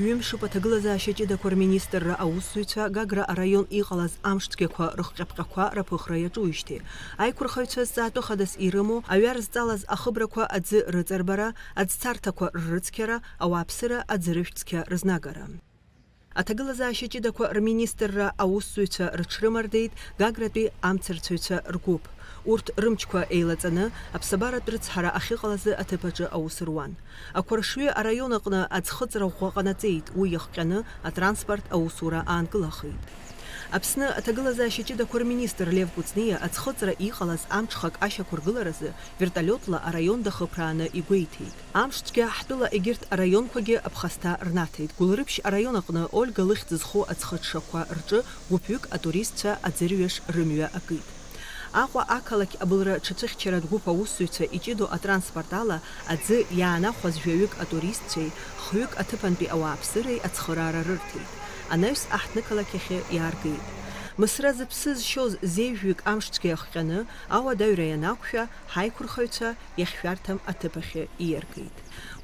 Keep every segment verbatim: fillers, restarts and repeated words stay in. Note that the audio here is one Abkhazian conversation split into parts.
Ҩымшуп аҭагылазаашьа ҷыдақәа рминистрра аусзуҩцәа Гагра араион иҟалаз амшцәгьақәа рыхҟьаԥҟьақәа раԥыхра иаҿуижьҭеи. Аиқәырхаҩцәа зҵаатәы хадас ирымоу аҩар зҵалаз ахыбрақәа аӡы рыҵарбара, аӡцарҭақәа ррыцқьара, ауааԥсыра аӡырыжәтә цқьа рызнагара. Аҭагылазаашьа ҷыдақәа рминистрра аусзуҩцәа рыҽрымардеит Гагратәи амцарцәаҩцәа ргәыԥ. Урҭ рымчқәа еилаҵаны, аԥсабаратә рыцҳара ахьыҟалазы аҭыԥ аҿы аус руан. Ақәаршҩы араион аҟны аӡхыҵра ӷәӷәа ҟанаҵеит, уи иахҟьаны атранспорт аусура аанкылахеит. Аԥсны аҭагылазаашьа ҷыдақәа рминистр Лев Кәыҵниа аӡхыҵра иҟалаз амҽхак ашьақәыргыларазы вертолиотла араион дахыԥрааны игәеиҭеит. Амшцәгьа ҳтәыла егьырҭ араионқәагьы аԥхасҭа рнаҭеит. Гәылрыԥшь араион аҟны Ольга лыхьӡ зху аӡхыҽшақәа рҿы гәыԥҩык атуристцәа аӡырҩаш рымҩа акит. Аҟәа ақалақь абылра ҽацәыхьчаратә гәыԥ аусзуҩцәа иҷыдоу атранспорт ала аӡы иаанахәаз жәаҩык атуристцәеи хҩык аҭыԥантәи ауааԥсыреи ацхыраара рырҭеит. Анаҩс аҳҭнықалақь ахьы иааргеит. Мысра зыԥсы зшьоз зеижәҩык амшцәгьа иахҟьаны, ауадаҩра ианақәшәа, ҳаиқәырхаҩцәа иахьшәарҭам аҭыԥ ахьы ииаргеит.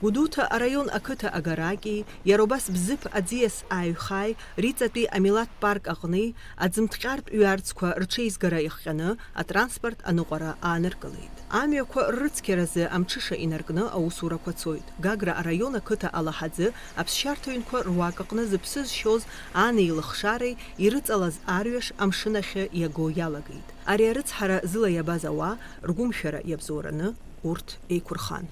Гәдоуҭа араион ақыҭа Агараки, иара убас Бзыԥ аӡиас ааҩхааи Риҵатәи амилаҭтә парк аҟни, аӡымҭҟьартә ҩарӡқәа рҽеизгара иахҟьаны атранспорт аныҟәара ааныркылеит. Амҩақәа ррыцқьаразы амҽыша инаркны аусурақәа цоит. Гагра араион ақыҭа Алаҳаӡы аԥсшьарҭа ҩнқәа руак аҟны зыԥсы зшьоз ани лыхшареи ирыҵалаз арҩаш амшын ахьы иаго иалагеит. Ари арыцҳара зыла иабаз ауаа ргәымшәара иабзоураны урҭ еиқәырхан.